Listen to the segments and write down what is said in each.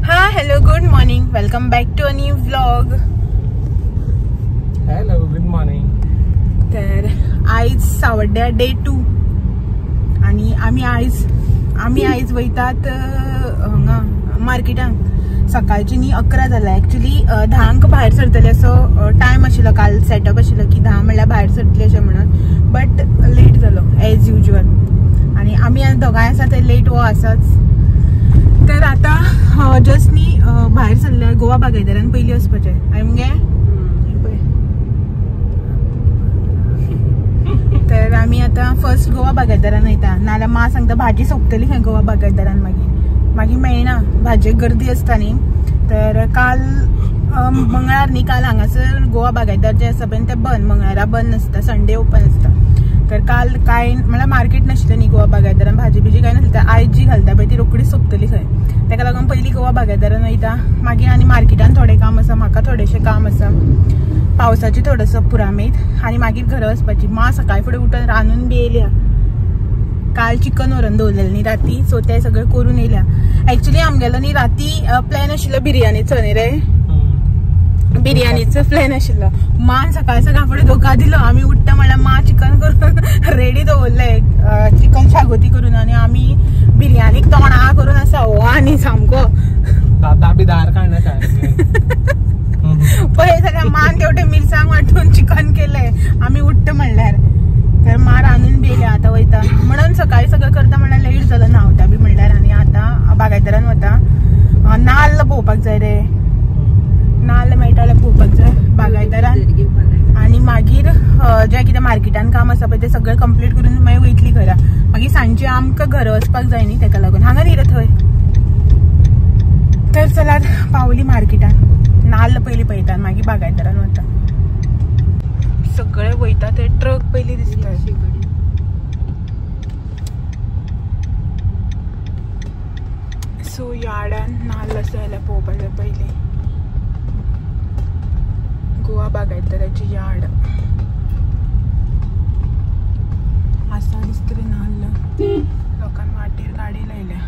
हा hello, good morning, welcome back to a new vlog. Hello, good morning. तर आयज सावड्ड्या day 2 आणि आमी आयज वयतात हांगा मार्केटान. सकाळची न्ही 11 जाल्या. एक्चुली 10 भायर सरतले असो टायम आशिल्लो, काल सेटअप आशिल्लो की 10 म्हणल्यार भायर सरतले अशें म्हणून, बट लेट जालो एज युजल. आनी आमी दोगांय आसा ते लेट हो आसाच. तर आतां जस्ट न्ही भायर सरल्या गोवा बागायदारान पयलीं वचपाचें हांवें मगे. तर आमी आतां फर्स्ट गोवा बागायदारान वयता, नाजाल्यार मां सांगता भाजी सोंपतली खंय गोवा बागायदारान, मागीर मागीर मेळना, भाजयेक गर्दी आसता न्ही. तर काल मंगळार न्ही, काल हांगासर गोवा बागायदार जे आसा पळय ते बंद, मंगळारा बंद आसता, संडे ओपन आसता. तर काल कांय म्हळ्यार मार्केट नाशिल्लें न्ही गोवा बागायदारान, भाजी बिजी कांय नासली. तर आयज जी घालता पळय ती रोखडीच सोंपतली खंय, ताका लागून पयलीं गोवा बागायदारान वयता, मागीर आनी मार्केटान थोडें काम आसा, म्हाका थोडेशें काम आसा, पावसाची थोडोसो पुरामेत, आनी मागीर घरा वचपाची. मां सकाळी फुडें उठून रांदून बी येयल्या, काल चिकन व्हरून दवरलेलें न्ही राती, सो तें सगळें करून येयल्या. एक्चुली आमगेलो न्ही राती प्लॅन आशिल्लो बिरयानीचो न्ही रे, बिरयानीचो प्लॅन आशिल्लो. मान सकाळ सकाळ फुडें धोका दिलो, आमी उठ्ठा म्हणल्यार मां चिकन करून रेडी दवरलें, चिकन शागोती करून, आनी आमी बिरयानीक तोंडा करून आसा हो. आनी सामको दादा बी दार काडना पळय सगळ्या मान तेवटे मिरसांग वांटून चिकन केलें आमी उठ्ठा म्हणल्यार. तर मां रांदून बी येयल्या, आतां वयता म्हणून सकाळी सगळें करता म्हणल्यार लेट जालो, न्हांवता बी म्हणल्यार. आनी आतां बागायदारान वता, नाल्ल पळोवपाक जाय रे, नाल्ल मेळटा जाल्यार पळोवपाक जाय बागायदारान. आनी मागीर जें कितें मार्केटान काम आसा पळय तें सगळें कंप्लीट करून मागीर वयतली घरा. मागीर सांजचे आमकां घरा वचपाक जाय न्ही, ताका लागून हांगा न्ही रे थंय. तर चलात पावली मार्केटान, नाल्ल पयलीं पळयता मागीर बागायदारान वता. सगळे वयता ते ट्रक पयलीं दिसता. सो यार्डान नाल्ल आसा जाल्यार पळोवपाक जाय पयलीं. गोवा बागायदाराची यार्ड आसा दिसता रे नाल्ल, लोकांक वाटेर गाडी लायल्या.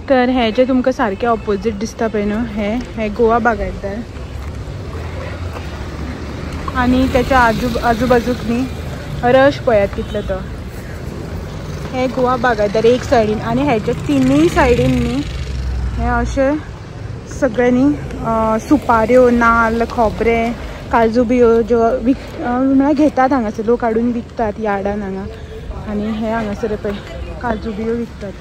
तर हे जे तुमकां सारकें ऑपोजीट दिसता पळय न्हू, हे हे गोवा बागायदार. आनी त्याच्या आजूबाजूक न्ही रश पळयात कितलो तो. हे गोवा बागायदार एक सायडीन, आनी हेच्या तिनूय सायडीन न्ही हे अशें सगळे न्ही सुपाऱ्यो, नाल्ल, खोबरें, काजू बियो ज्यो म्हळ्यार घेतात हांगासर लोक हाडून विकतात यार्डान हांगा. आनी हे हांगासर पळय काजू बियो विकतात.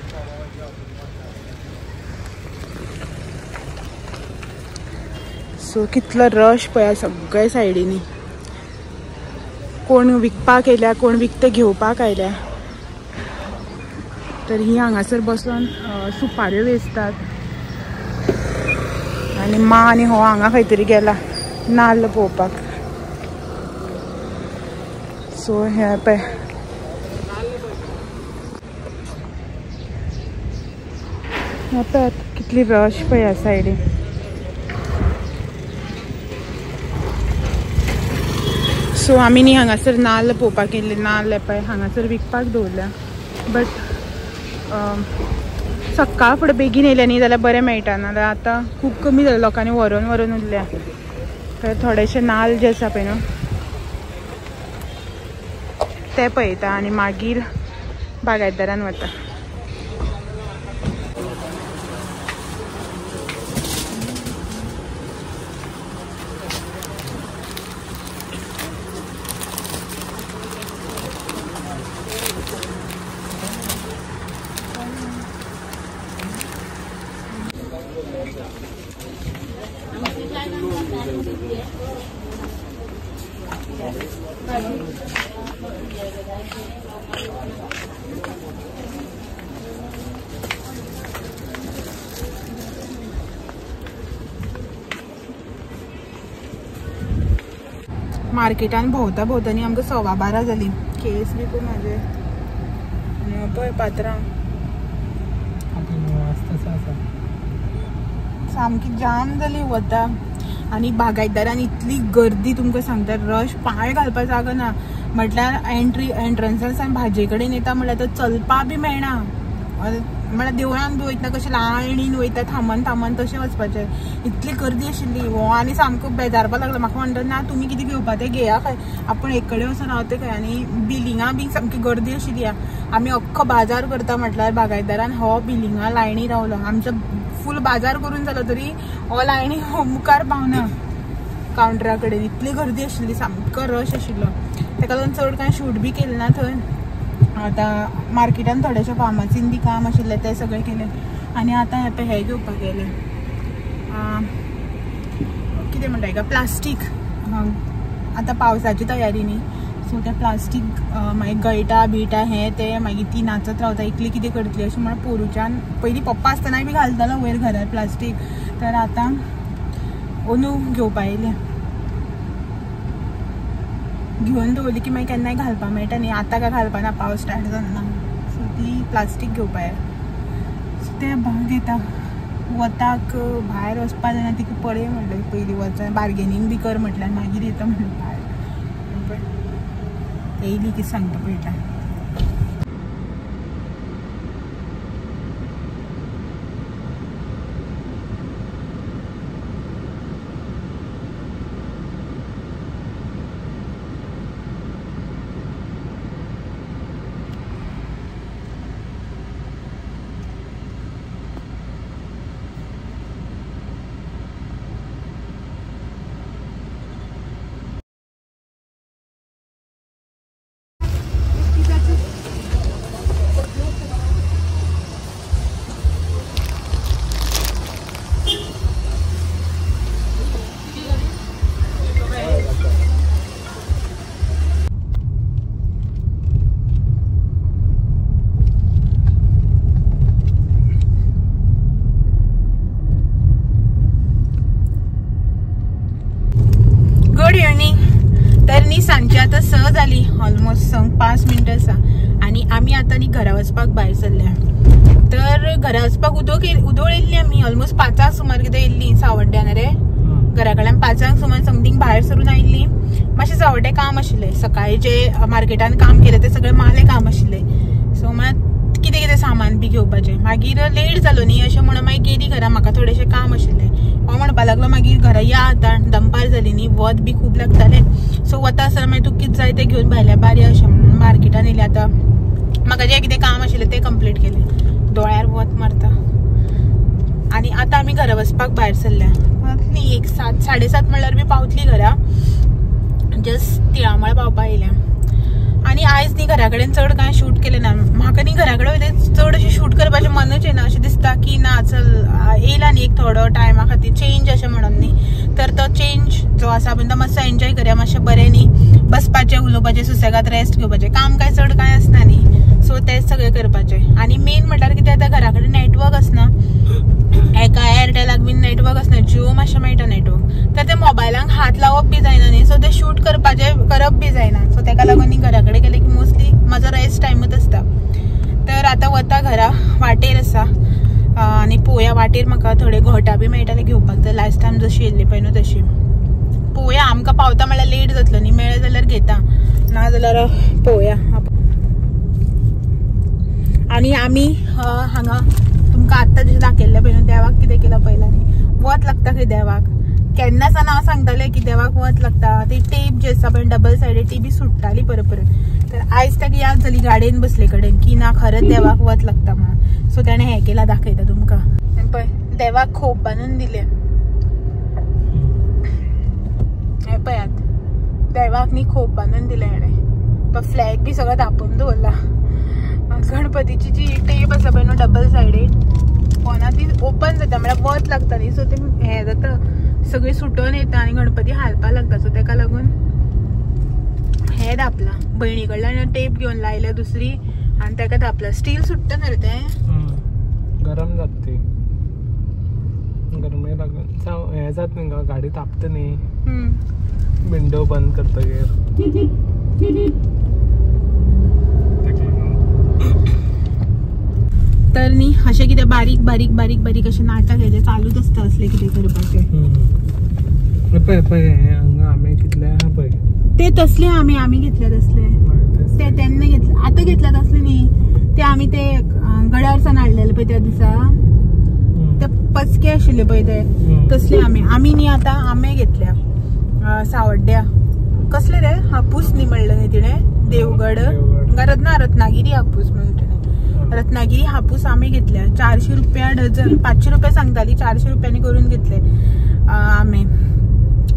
सो कितलो रश पळया सगळे सायडींनी, कोण विकपाक येयल्या, कोण विकते घेवपाक आयल्या. तर ही हांगासर बसून सुपाऱ्यो वेचतात. आनी मां आनी हो हांगा खंय तरी गेला नाल्ल पळोवपाक. सो हे पळय हे पळय कितली रश पळया सायडीन. सो आमी न्ही हांगासर नाल्ल पळोवपाक येयल्ले, नाल्ल पळय हांगासर विकपाक दवरल्या. बट सकाळ फुडें बेगीन येयल्या न्ही जाल्यार बरें मेळटा, नाजाल्यार आतां खूब कमी जालें, लोकांनी व्हरून व्हरून उरल्या. तर थोडेशे नाल्ल जे आसा पळय न्हू ते पळयता आनी मागीर बागायदारान वता. मार्केटान भोंवता भोंवता न्ही आमकां 12:15 जाली. केस बी पळय म्हाजे आनी पळय पात्रां सामकी जाम जाली वता. आनी बागायदारान इतली गर्दी तुमकां सांगता, रश, पांय घालपाक जागो ना. म्हटल्यार एंट्रन्सान भाजये कडेन येता म्हटल्यार आतां चलपा बी मेळना, म्हळ्यार देवळान बी वयतना कशें लायणीन वयता थांबन थांबन तशें वचपाचें. इतली गर्दी आशिल्ली. हो आनी सामको बेजारपा लागलो. म्हाका म्हणटा ना तुमी कितें घेवपा तें घेया खंय, आपूण एक कडेन वचून रावता खंय. आनी बिलिंगा बी सामकी गर्दी आशिल्ली. आमी अख्खो बाजार करता म्हटल्यार बागायतदारान हो बिलिंगा लायणी रावलो. आमचो फूल बाजार करून जालो तरी हो लायणी मुखार पावना कावंटरा कडेन. इतली गर्दी आशिल्ली, सामको रश आशिल्लो. ताका लागून चड कांय शूट बी केलें ना थंय. आतां मार्केटान थोडेशें फार्मासीन बी काम आशिल्लें तें सगळें केलें. आनी आतां हें पळय हें घेवपाक गेलें, कितें म्हणटा हेका, प्लास्टीक. आतां पावसाची तयारी न्ही, सो तें प्लास्टीक मागीर गळटा बिळटा हें तें, मागीर ती नाचत रावता एकली कितें करतली अशें म्हणून पोरूच्यान पयलीं पप्पा आसतनाय बी घालतालो वयर घरार प्लास्टीक. तर आतां अंदू घेवपा येयलें, घेवन दवरली की मागीर केन्नाय घालपाक मेळटा न्ही. आतां काय घालपा ना, पावस स्टार्ट जालो ना. सो ती प्लास्टीक घेवपा येयलें. सो तें घेता वताक भायर वचपा जायना, तिका पळय म्हणलें पयलीं वच बार्गेनींग बी कर म्हटल्यार मागीर येता म्हणलें भायर. येयली की सांगता पळयता. तर न्ही सांजची आतां 6 जाली, ऑलमोस्ट 5 मिनटां आसा आनी आमी आतां न्ही घरा वचपाक भायर सरल्या. तर घरा वचपाक उदोळ येयल्ली आमी, ऑलमोस्ट 5 सुमार कितें येयल्ली सावड्ड्यान रे. घरा कडल्यान 5 सुमार समथींग भायर सरून आयिल्ली. मातशें सावड्डे काम आशिल्लें, सकाळीं जें मार्केटान काम केलें तें सगळें मालें काम आशिल्लें. सो म्हळ्यार कितें कितें सामान बी घेवपाचें. मागीर लेट जालो न्ही अशें म्हणून मागीर गेली घरा. म्हाका थोडेशें काम आशिल्लें. हो म्हणपा लागलो मागीर घरा या आतां, दनपार जाली न्ही, वत बी खूब लागतालें. सो वता आसतना मागीर तुका कितें जाय तें घेवन भायल्या बार या अशें म्हणून मार्केटान येयलें. आतां म्हाका जें कितें काम आशिल्लें तें कंप्लीट केलें. दोळ्यार वत मारता. आनी आतां आमी घरा वचपाक भायर सरल्या. न्ही एक 7 साडे 7 म्हणल्यार बी पावतली घरा. जस्ट तिळामळ पावपा येयल्या. आनी आयज न्ही घरा कडेन चड कांय शूट केलें ना. म्हाका न्ही घरा कडेन चड अशें शूट करपाचें मनूच येना. अशें दिसता की ना चल येयला न्ही एक थोडो टायमा खातीर चेंज अशें म्हणून न्ही, तर तो चेंज जो आसा पळय तो मातसो एन्जॉय करया, मातशें बरें न्ही बसपाचें, उलोवपाचें, सुसेगाद रेस्ट घेवपाचें. काम कांय चड कांय आसना न्ही, सो तेंच सगळें करपाचें. आनी मेन म्हटल्यार कितें आतां घरा कडेन नेटवर्क आसना, एका एअरटेलाक बीन नेटवर्क आसना, जियो मातशें मेळटा नेटवर्क, तर ते मोबायलांक हात लावप बी जायना न्ही. सो ते शूट करपाचें करप बी जायना. सो तेका लागून न्ही घरा कडेन गेलें की मोस्टली म्हाजो रेस्ट टायमूच आसता. तर आतां वता घरा, वाटेर आसा आनी पळोवया वाटेर म्हाका थोडे घोटां बी मेळटाले घेवपाक जाय. लास्ट टायम जशी येयल्ली पळय न्हू तशी. पळोवया आमकां पावता म्हळ्यार लेट जातलो न्ही, मेळ्ळें जाल्यार घेता, ना जाल्यार पळोवया. आनी आमी हांगा तुमकां आत्तां जशें दाखयल्लें पळय न्हू देवाक कितें केलां पळयलां न्ही. वत लागता खंय देवाक, केन्ना सावन हांव सांगतालें की देवाक वत लागता. ती टेप जी आसा पळय डबल सायडीड ती बी सुट्टाली परत परत. तर आयज ताका याद जाली गाडयेन बसले कडेन की ना खरेंच देवाक वत लागता म्हणून. सो तेणें हें केलां, दाखयता तुमकां. पळय देवाक खोप बांदून दिलें. हें पळयात देवाक न्ही खोप बांदून दिलें हेणें. तो फ्लॅग बी सगळो धांपून दवरला. गणपतीची जी टेप आसा पळय न्हू डबल सायडीड फोना ती ओपन जाता, म्हळ्यार वत लागता न्ही, सो ते हें जाता सगळी सुटोन येता आनी गणपती हालपा लागता. सो तेका लागून हें धापलां. भयणी कडल्यान टेप घेवन लायल्या दुसरी आनी तेका धापलां. स्टील सुट्टा न्ही रे तें, गरम जाता ती, गरमे लागून हें जाता न्ही गो, गाडी तापता न्ही, विंडो बंद करतगीर. तर न्ही अशें कितें बारीक बारीक बारीक बारीक अशें नाटक हेजें चालूच आसता असलें कितें करपाचें. पळय पळय हांगा आमी कितले आहा पळय ते तसले आमी आमी घेतले तसले ते तेन्ना घेतले, आतां घेतले तसले न्ही ते आमी ते गड्यार कारवार सान हाडलेले पळय त्या दिसा ते पचके आशिल्ले पळय ते तसले आमे. आमी न्ही आतां आमे घेतल्या सावड्ड्या. कसले रे हापूस न्ही म्हणलें न्ही तिणें, देवगड रत्नागिरी हापूस म्हणून तिणें, रत्नागिरी हापूस आमे घेतल्या 400 रुपया डझन. 500 रुपया सांगताली, 400 रुपयांनी करून घेतले आमे.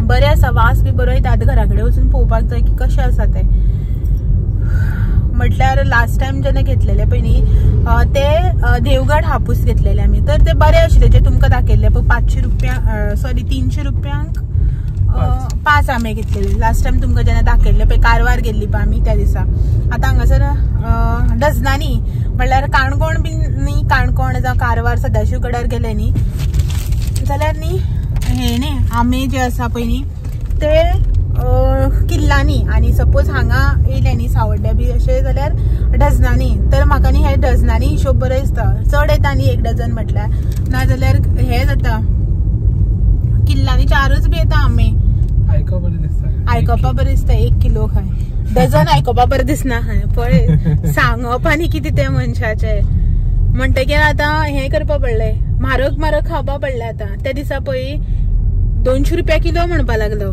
बरे आसा, वास बी बरो येता. आतां घरा कडेन वचून पळोवपाक जाय की कशें आसा ते. म्हटल्यार लास्ट टायम जेन्ना घेतलेले पळय न्ही ते देवगड हापूस घेतलेले आमी, तर ते बरे आशिल्ले जे तुमकां दाखयल्ले पळय. 500 रुपया सॉरी 300 रुपयांक 5 आमे घेतलेले लास्ट टायम तुमकां जेन्ना दाखयल्ले पळय कारवार गेल्ली पळय आमी त्या दिसा. आतां हांगासर डझनांनी म्हणल्यार काणकोण बीन न्ही, काणकोण जावं कारवार सदाशिव गडार गेले न्ही जाल्यार न्ही हे न्ही आमे जे आसा पळय न्ही ते किल्लांनी, आनी सपोज हांगा येयले न्ही सावड्ड्या बी अशें जाल्यार डझनांनी. तर म्हाका न्ही हे डझनांनी हिशोब बरो दिसता, चड येता न्ही एक डझन म्हटल्यार, नाजाल्यार हे जाता किल्लांनी 4च बी येता आमे. आयकोपा बरें दिसता 1 किलो खंय डझन आयकोपा बरें दिसना खंय, पळय सांगप आनी कितें तें मनशाचें. म्हणटकीर आतां हें करपा पडलें, म्हारग म्हारग खावपा पडलें आतां. त्या दिसा पळय 200 रुपया किलो म्हणपा लागलो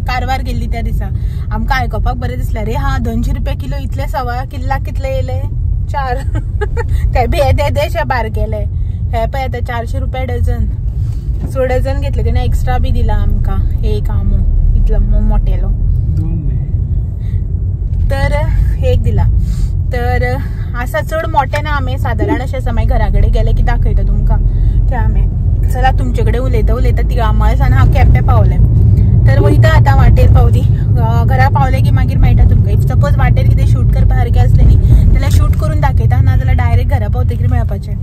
कारवार गेल्ली त्या दिसा. आमकां आयकोपाक बरें दिसलें रे हा 200 रुपया किलो, इतले सवा किल्लाक कितले येयले 4 ते बी येदेशे बारकेले. हे पळय आतां 400 रुपया डझन. सो डझन घेतले तेणें एक्स्ट्रा बी दिला आमकां एक आमो इतलो मोटेलो, तर एक दिला. तर आसा चड मोठे ना आमे, सादारण अशें आसा. मागीर घरा कडेन गेले की दाखयता तुमकां ते आमे. चला तुमचे कडेन उलयता उलयता तिगामाळ सान हांव केपें पावलें. तर वयता आतां वाटेर पावली, घरा पावले की मागीर मेळटा तुमकां. If suppose वाटेर कितें शूट करपा सारकें आसलें न्ही जाल्यार शूट करून दाखयता, ना जाल्यार डायरेक्ट घरा पावतकीर मेळपाचें.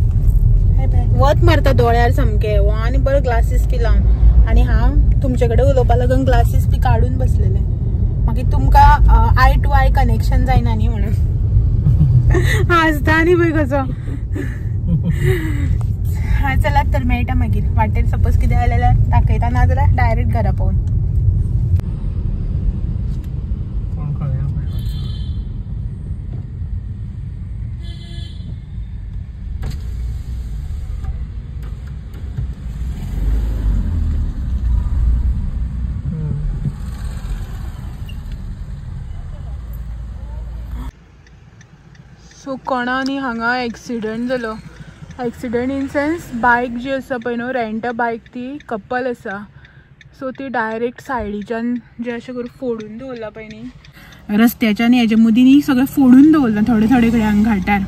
वत मारता दोळ्यार सामकें आनी बरो ग्लासीस बी लावन, आनी हांव तुमचे कडेन उलोवपा लागून ग्लासीस बी काडून बसलेलें. मागीर तुमकां I to I connection जायना न्ही म्हणून हांसता आनी पळय कसो. हा चलात तर मेळटा मागीर वाटेर. सपोज कितें जालें जाल्यार दाखयता, ना जाल्यार डायरेक्ट घरा पावून. सो कोणा न्ही हांगा एक्सिडंट जालो. एक्सिडंट इन सेन्स बायक जी आसा पळय न्हू रेंट अ बायक, ती कपल आसा. सो ती डायरेक्ट सायडीच्यान जे अशें करून फोडून दवरला पळय न्ही रस्त्याच्यान, हेजे मदीं न्ही सगळें फोडून दवरलां थोडे थोडे कडेन हांगा घाटार.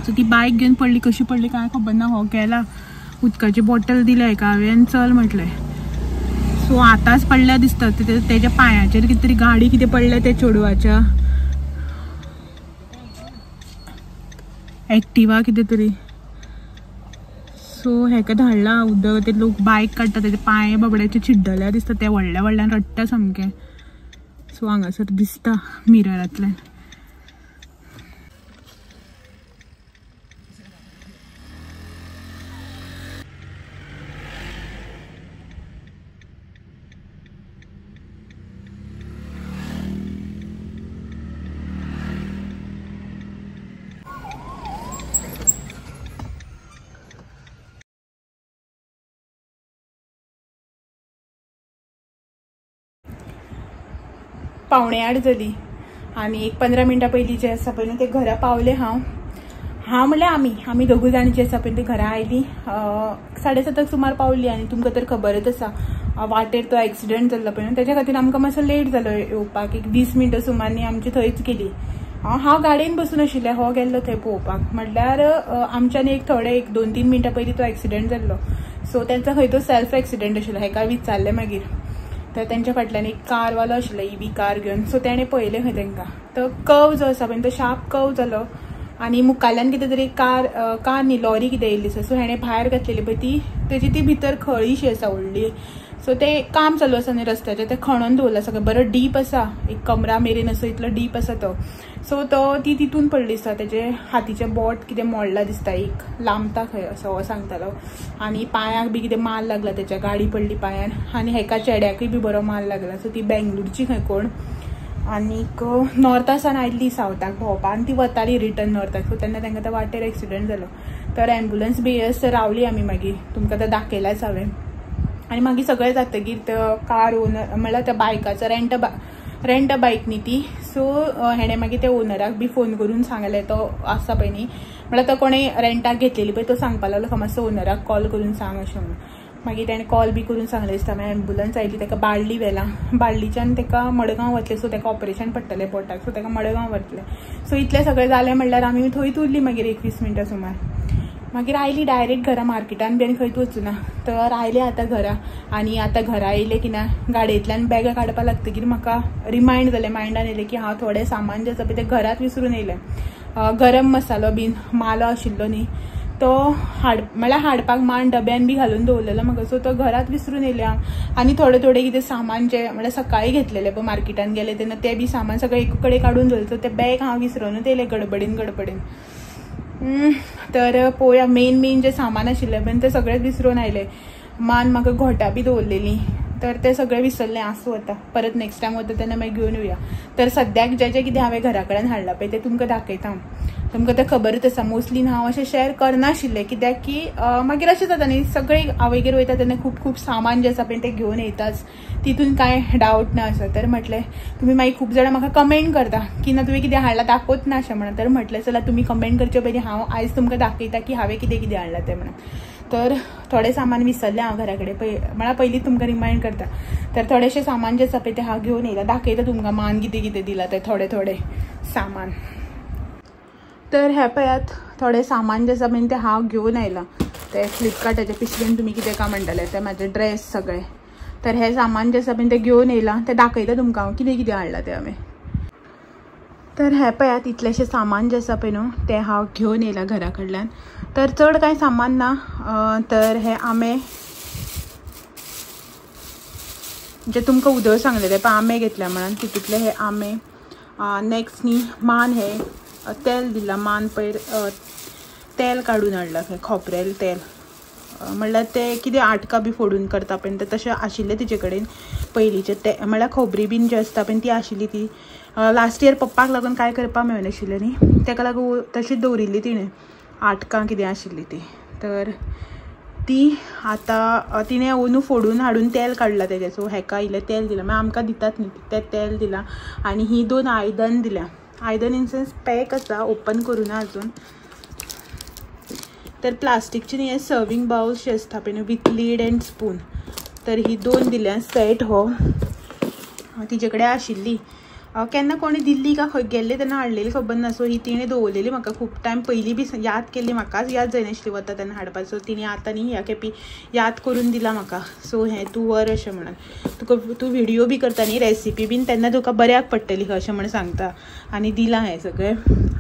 सो ती बायक घेवन पडली, कशी पडली कांय खबर ना. हो गेला उदकाची बॉटल दिल्या हेका हांवें, चल म्हटलें. सो आतांच पडल्या दिसता तेज्या पांयाचेर कितें तरी गाडी कितें पडल्या त्या चेडवाच्या, एक्टिवा कितें तरी. सो हेका धाडला उदक, ते लोक बायक काडटा तेजे पांय बाबड्याचे चिड्डल्या दिसता, ते व्हडल्या व्हडल्यान रडटा सामकें. सो हांगासर दिसता मिररांतल्यान. 7:45 जाली आनी एक 15 मिनटां पयलीं जे आसा पळय न्हू ते घरा पावले. हांव हांव म्हणल्यार आमी आमी दोगूय जाण जे आसा पळय ते घरा आयली 7:30 सुमार पावली. आनी तुमकां तर खबरच आसा वाटेर तो एक्सिडंट जाल्लो पळय न्हू, तेज्या खातीर आमकां मातसो लेट जालो येवपाक. एक 20 मिनटां सुमार न्ही आमची थंयच गेली. हांव गाडयेन बसून आशिल्लें, हो गेल्लो थंय पळोवपाक. म्हणल्यार आमच्यान एक थोडे एक 2-3 मिनटां पयलीं तो एक्सिडंट जाल्लो. सो तेंचो खंय तो सेल्फ एक्सिडंट आशिल्लो हेका विचारलें मागीर. तर तेंच्या फाटल्यान एक कारवालो आशिल्लो ईव्ही कार घेवन. सो तेणें पळयलें खंय तेंकां, तो कर्व जो आसा पळय तो शार्प कर्व जालो आनी मुखाल्यान कितें तरी कार कार न्ही लॉरी कितें येयल्ली आसा. सो हेणें भायर घातलेली पळय ती तेजी ती भितर खळीशी आसा व्हडली. सो तें काम चालू आसा न्ही रस्त्याचें, तें खणोन दवरलां सगळें, बरो डीप आसा, एक कमरा मेरेन असो इतलो डीप आसा तो. सो तो ती तितून पडली आसा, तेजे हातीचें बोट कितें मोडलां दिसता, एक लांबता खंय असो हो सांगतालो. आनी पांयाक बी कितें माल लागला तेच्या, गाडी पडली पांयान. आनी हेका चेड्याकूय बी बरो माल लागला. सो ती बेंगलोरची खंय कोण. आनीक नॉर्था सावन आयिल्ली सावथाक भोंवपाक आनी ती वताली रिटर्न नॉर्थाक. सो तेन्ना तांकां त्या वाटेर एक्सिडंट जालो. तर एम्बुलन्स बी येसर रावली आमी. मागीर तुमकां तें दाखयलाच हांवें. आनी मागीर सगळें जातकीर तो कार ओनर म्हणल्यार त्या बायकाचो रेंट बायक न्ही ती. सो हेणें मागीर त्या ओनराक बी फोन करून सांगलें. तो आसा पळय न्ही म्हणल्यार तो कोणें रेंटाक घेतलेली पळय तो सांगपाक लागलो खंय मातसो ओनराक कॉल करून सांग अशें म्हणून. मागीर तेणें कॉल बी करून सांगलें दिसता. मागीर एम्बुलन्स आयली, ताका बाळ्ळी व्हेला. बाळ्ळीच्यान ताका मडगांव वतलें. सो ताका ऑपरेशन पडटलें पोटाक. सो ताका मडगांव व्हरतलें. सो इतलें सगळें जालें म्हणल्यार आमी थंयच उरली मागीर 21 मिनटां सुमार. मागीर आयली डायरेक्ट घरा, मार्केटान बी आनी खंयच वचूना. तर आयले आतां घरा. आनी आतां घरा येयलें की ना गाडयेंतल्यान बॅगां काडपाक लागतकीर म्हाका रिमायंड जालें, मायंडान येयलें की हांव थोडें सामान जें आसा पळय तें घरात विसरून येयलें. गरम मसालो बीन मालो आशिल्लो न्ही तो म्हणल्यार हाडपाक मान डब्यान बी घालून दवरलेलो म्हाका. सो तो घरात विसरून येयलें हांव. आनी थोडें थोडें कितें सामान जें म्हणल्यार सकाळीं घेतलेलें पळय मार्केटान गेलें तेन्ना तें बी सामान सगळें एक कडेन काडून दवरलें. सो तें बॅग हांव विसरोनूच येयलें गडबडीन गडबडीन. तर पळोवया मेन मेन जें सामान आशिल्लें पळय तें सगळें विसरून आयलें. मान म्हाका घोटां बी दवरलेलीं तर तें सगळें विसरलें. आसूं आतां परत नेक्स्ट टायम वता तेन्ना मागीर घेवन येवया. तर सद्याक जें जें कितें हांवें घरा कडेन हाडलां पळय तें तुमकां दाखयता. तुमकां तें खबरूच आसा. मोस्टली हांव अशें शेअर करनाशिल्लें कित्याक की मागीर अशें जाता न्ही सगळीं आवयगेर वयता तेन्ना खूब खूब सामान जें आसा पळय तें घेवन येताच, तितून कांय डावट ना आसा. तर म्हटलें तुमी मागीर खूब जाणां म्हाका कमेंट करता की ना तुवें कितें हाडलां दाखोवच ना अशें म्हणून. तर म्हटलें चला तुमी कमेंट करचे पयलीं हांव आयज तुमकां दाखयता की हांवें कितें कितें हाडलां तें म्हणून. तर थोडें सामान विसरलें हांव घरा कडेन म्हळ्यार पयलीं तुमकां रिमायंड करता. तर थोडेशें सामान जें आसा पळय तें हांव घेवन येयलां, दाखयता तुमकां मान कितें कितें दिलां तें थोडें थोडें सामान. तर हें पळयात थोडें सामान जें आसा पळय तें हांव घेवन आयलां. तें फ्लिपकार्टाच्या पिशवेन तुमी कितें काय म्हणटलें तें म्हाजें ड्रेस सगळें. तर हें सामान जें आसा पळय तें घेवन येयलां, तें दाखयता तुमकां हांव कितें कितें हाडलां तें हांवें. तर हें पळयात इतलेंशें सामान जें आसा पळय न्हू तें हांव घेवन येयलां घरा कडल्यान. तर चड कांय सामान ना. तर हे आंबे जे तुमकां उदक सांगलें तें पळय आंबे घेतल्या म्हणून तितूंतले हे आंबे. नेक्स्ट न्ही मान हे तेल दिलां. मान पयर तेल काडून हाडलां खंय खोबरेल तेल म्हणल्यार तें कितें आटकां बी फोडून करता पळय तें तशें आशिल्लें तिचे कडेन पयलींचें तें म्हणल्यार खोबरी बीन जें आसता पळय ती आशिल्ली ती. लास्ट इयर पप्पाक लागून कांय करपाक मेळनाशिल्लें न्ही तेका लागून तशीच दवरिल्ली तिणें आटकां कितें आशिल्ली ती. तर ती आतां तिणें अंदू फोडून हाडून तेल काडलां तेजें. सो हेका इल्लें तेल दिलां, मागीर आमकां दितात न्ही तें तेल दिलां. आनी ही 2 आयदन दिल्या. आयदन इन सेन्स पॅक आसा, ओपन करूं ना अजून. तर प्लास्टिकची न्ही हे सर्वींग बाउल्स जे आसता पळय न्हू विथ लीड एंड स्पून. तर ही 2 दिल्या सेट हो तिजे कडेन आशिल्ली. केन्ना कोणी दिल्ली का खंय गेल्ले तेन्ना हाडलेली खबर ना. सो ही तिणें दवरलेली म्हाका खूब टायम पयलीं बी याद केल्ली, म्हाकाच याद जायनाशिल्ली वता तेन्ना हाडपाक. सो तिणें आतां न्ही ह्या खेपी याद करून दिला म्हाका. सो हें तूं व्हर अशें म्हणून, तुका तूं व्हिडियो बी करता न्ही रेसिपी बीन तेन्ना तुका बऱ्याक पडटली अशें म्हणून सांगता. आनी दिलां हें सगळें.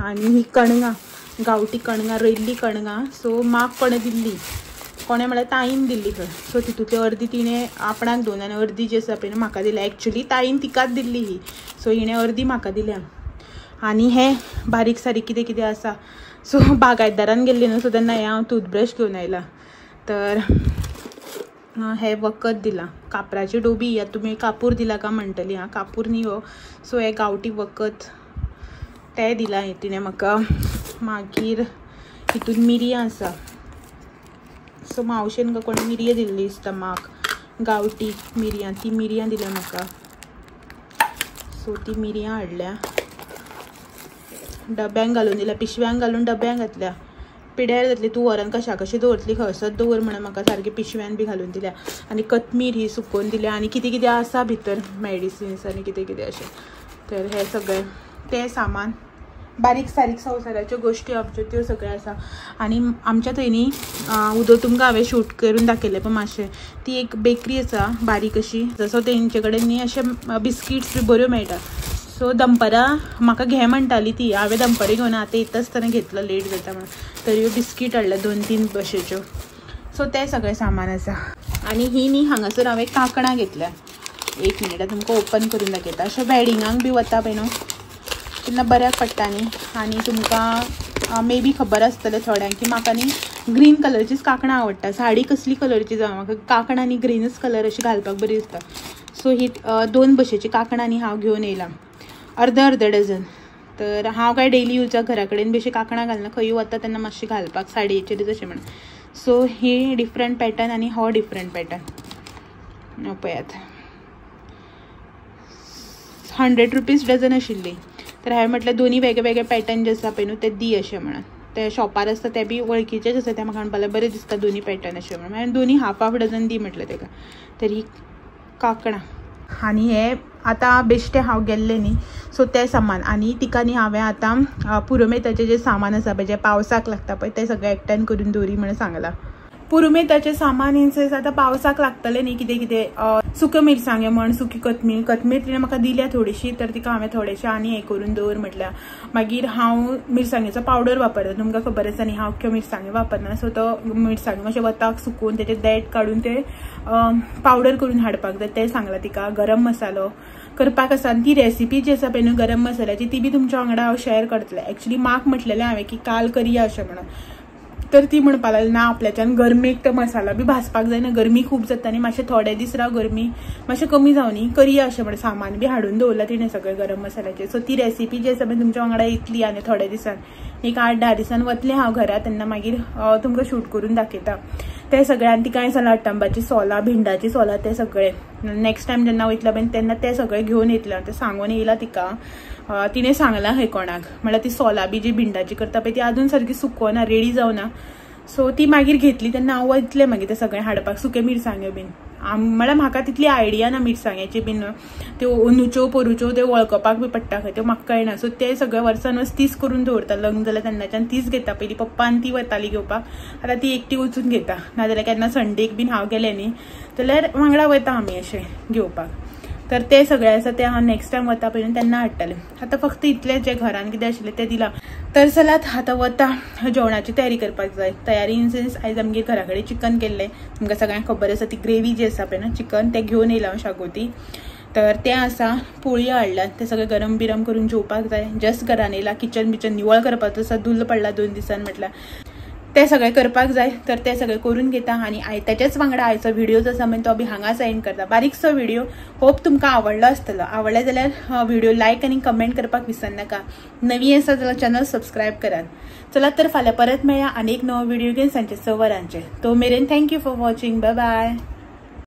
आनी ही कणगां, गांवठी कणगां, रोयल्ली कणगां. सो माक कोणें दिल्ली, कोणें म्हळ्यार ताईन दिल्ली खंय. सो तितूंतली अर्दी तिणें आपणाक दोन आनी अर्दी जी आसा पळय म्हाका दिल्या. एक्चुली ताईन तिकाच दिल्ली ही, सो हिणें अर्दी म्हाका दिल्या. आनी हें बारीक सारीक कितें कितें आसा. सो बागायतदारान गेल्ली न्हू, सो तेन्ना हें हांव टूथब्रश घेवन आयला. तर हें वखद दिलां, कापराची डोबी. या तुमी कापूर दिला काय म्हणटली, आं कापूर न्ही हो. सो हें गांवठी वखद तें दिलां हें तिणें म्हाका. मागीर हितून मिरयां आसा. सो मावशेन का कोणें मिरयां दिल्ली दिसता माक, गांवठी मिरयां, ती मिरयां दिल्या म्हाका. सो ती मिरयां हाडल्या, डब्यांक घालून दिल्या, पिशव्यांक घालून डब्यांक घातल्या. पिड्यार जातली तूं व्हरून कशा कशी दवरतली खंयसर दवर म्हणून म्हाका सारकी पिशव्यान बी घालून दिल्या. आनी कथमीर ही सुकोवन दिल्या. आनी कितें कितें आसा भितर मेडिसिन्स आनी कितें कितें अशें. तर हें सगळें तें सामान, बारीक सारीक संवसाराच्यो गोश्टी आमच्यो त्यो सगळ्यो आसा. आनी आमच्या थंय न्ही उदक तुमकां हांवें शूट करून दाखयलें पळय मातशें, ती एक बेकरी आसा बारीक अशी, जसो तेंचे कडेन न्ही अशे बिस्किट्स बी बऱ्यो मेळटा. सो दनपरां म्हाका घे म्हणटाली ती, हांवें दनपरां घेवन आतां येता आसतना घेतलो लेट जाता म्हणून. तर ह्यो बिस्कीट हाडल्या 2-3 भशेच्यो. सो तें सगळें सामान आसा. आनी ही न्ही हांगासर हांवें कांकणां घेतल्या. एक मिनट तुमकां ओपन करून दाखयता. अशें वेडिंगांक बी वता पळय न्हू तेन्ना बऱ्याक पडटा न्ही. आनी तुमकां मे बी खबर आसतलें थोड्यांक की म्हाका न्ही ग्रीन कलरचीच कांकणां आवडटा. साडी कसली कलरची जावं म्हाका कांकणां न्ही ग्रीनच कलर अशी घालपाक बरी दिसता. सो ही 2 भशेची कांकणां न्ही हांव घेवन येयलां. अर्द अर्द डझन. तर हांव काय डेली यूजाक घरा कडेन बेशी कांकणां घालना, खंय वता तेन्ना मातशी घालपाक साडयेचेरच अशें म्हणून. सो ही डिफरंट पॅटर्न आनी हो डिफरंट पॅटर्न पळयात. 100 रुपीज डझन आशिल्ली. तर हांवें म्हटलें दोनी वेगळे वेगळे पॅटर्न जे आसा पळय न्हू ते दी अशें म्हणून. ते शॉपार आसता ते बी वळखीचेच आसा, ते म्हाका म्हणपाक लागले बरें दिसता दोनी पॅटर्न अशें म्हणून. हांवें दोनी हाफ हाफ डझन दी म्हटलें तेका. तर ही कांकणां आनी हे आतां बेश्टें हांव गेल्लें न्ही सो तें सामान आनी तिका न्ही हांवें आतां पुरुमेताचें जें सामान आसा पळय जें पावसाक लागता पळय तें सगळें एकठांय करून दवरी म्हणून सांगलां. पुरुमेताचें सामान इन सेन्स आतां पावसाक लागतलें न्ही कितें कितें, सुक्यो मिरसांग्यो म्हण, सुकी कोथमीर, कोथमीर तिणें म्हाका दिल्या थोडीशी, तर तिका हांवें थोडेशें आनी हें करून दवर म्हटल्यार. मागीर हांव मिरसांगेचो पावडर वापरता, तुमकां खबर आसा न्ही हांव अख्ख्यो मिरसांग्यो वापरना. सो तो मिरसांग्यो मातशें वताक सुकून तेजे देठ काडून ते पावडर करून हाडपाक जाय तें सांगलां तिका. गरम मसालो करपाक आसा आनी ती रेसिपी जी आसा पळय न्हू गरम मसाल्याची ती बी तुमच्या वांगडा हांव शेअर करतलें. एक्चुली माक म्हटलेलें हांवें की काल करया अशें म्हणून, तर ती म्हणपाक लागली ना आपल्याच्यान गरमेक तो मसाला बी भाजपाक जायना, गरमी खूब जाता आनी मातशें थोडे दीस राव गरमी मातशें कमी जावनी करया अशें म्हणून सामान बी हाडून दवरलां तिणें सगळें गरम मसाल्याचें. सो ती रेसिपी जी आसा पळय तुमच्या वांगडा येतली आनी थोड्या दिसान एक 8-10 दिसान वतलें हांव घरा, तेन्ना मागीर तुमकां शूट करून दाखयता तें सगळें. आनी तिका हांवें सांगलां अट्टंबाची सोलां, भिंडाची सोलां तें सगळें नेक्स्ट टायम जेन्ना वयतलें पळय तेन्ना तें सगळें घेवन येतलें, तें सांगून येयलां तिका. तिणें सांगलां खंय कोणाक म्हळ्यार ती सोलां बी जी भिंडाची करता पळय ती अजून सारकी सुकोना, रेडी जावना. सो ती मागीर घेतली तेन्ना हांव वयतलें मागीर तें सगळें हाडपाक, सुके मिरसांग्यो बीन. म्हळ्यार म्हाका तितली आयडिया ना मिरसांग्याची बीन, त्यो अंदूच्यो पोरूच्यो त्यो वळखपाक बी पडटा खंय, त्यो म्हाका कळना. सो ते सगळे वर्सान वर्स तीच करून दवरता, लग्न जाल्यार तेन्नाच्यान तीच घेता. पयलीं पप्पा आनी ती वताली घेवपाक, आतां ती एकटी वचून घेता. नाजाल्यार केन्ना संडेक बीन हांव गेलें न्ही जाल्यार वांगडा वयता आमी अशें घेवपाक. तर ते सगळे आसा ते हांव नेक्स्ट टायम वता पळय तेन्ना हाडटलें. आतां फक्त इतलें जें घरान कितें आशिल्लें तें दिलां. तर चलात आतां वता जेवणाची तयारी करपाक जाय. तयारी इन सेन्स आयज आमगेर घरा कडेन चिकन केल्लें, तुमकां सगळ्यांक खबर आसा. ती ग्रेवी जी आसा पळय न्हू चिकन तें घेवन येयलां हांव शागोती, तर तें आसा. पोळयो हाडल्यात तें सगळें गरम बिरम करून जेवपाक जाय. जस्ट घरान येयलां, किचन बिचन निवळ करपाचो आसा, धुल्ल पडला 2 दिसान म्हटल्यार तें सगळें करपाक जाय. तर तें सगळें करून घेता आनी आयत्याच्याच वांगडा आयचो व्हिडिओ जो आसा मागीर तो बी हांगाच एंड करता. बारीकसो व्हिडिओ, होप तुमकां आवडलो आसतलो. आवडले जाल्यार व्हिडिओ लायक आनी कमेंट करपाक विसरनाका. नवी आसा जाल्यार चॅनल सबस्क्रायब करात. चला तर फाल्यां परत मेळया आनी एक नवो व्हिडिओ घेवन सांजचे 6 वरांचेर. तो मेरेन thank you for watching, bye bye.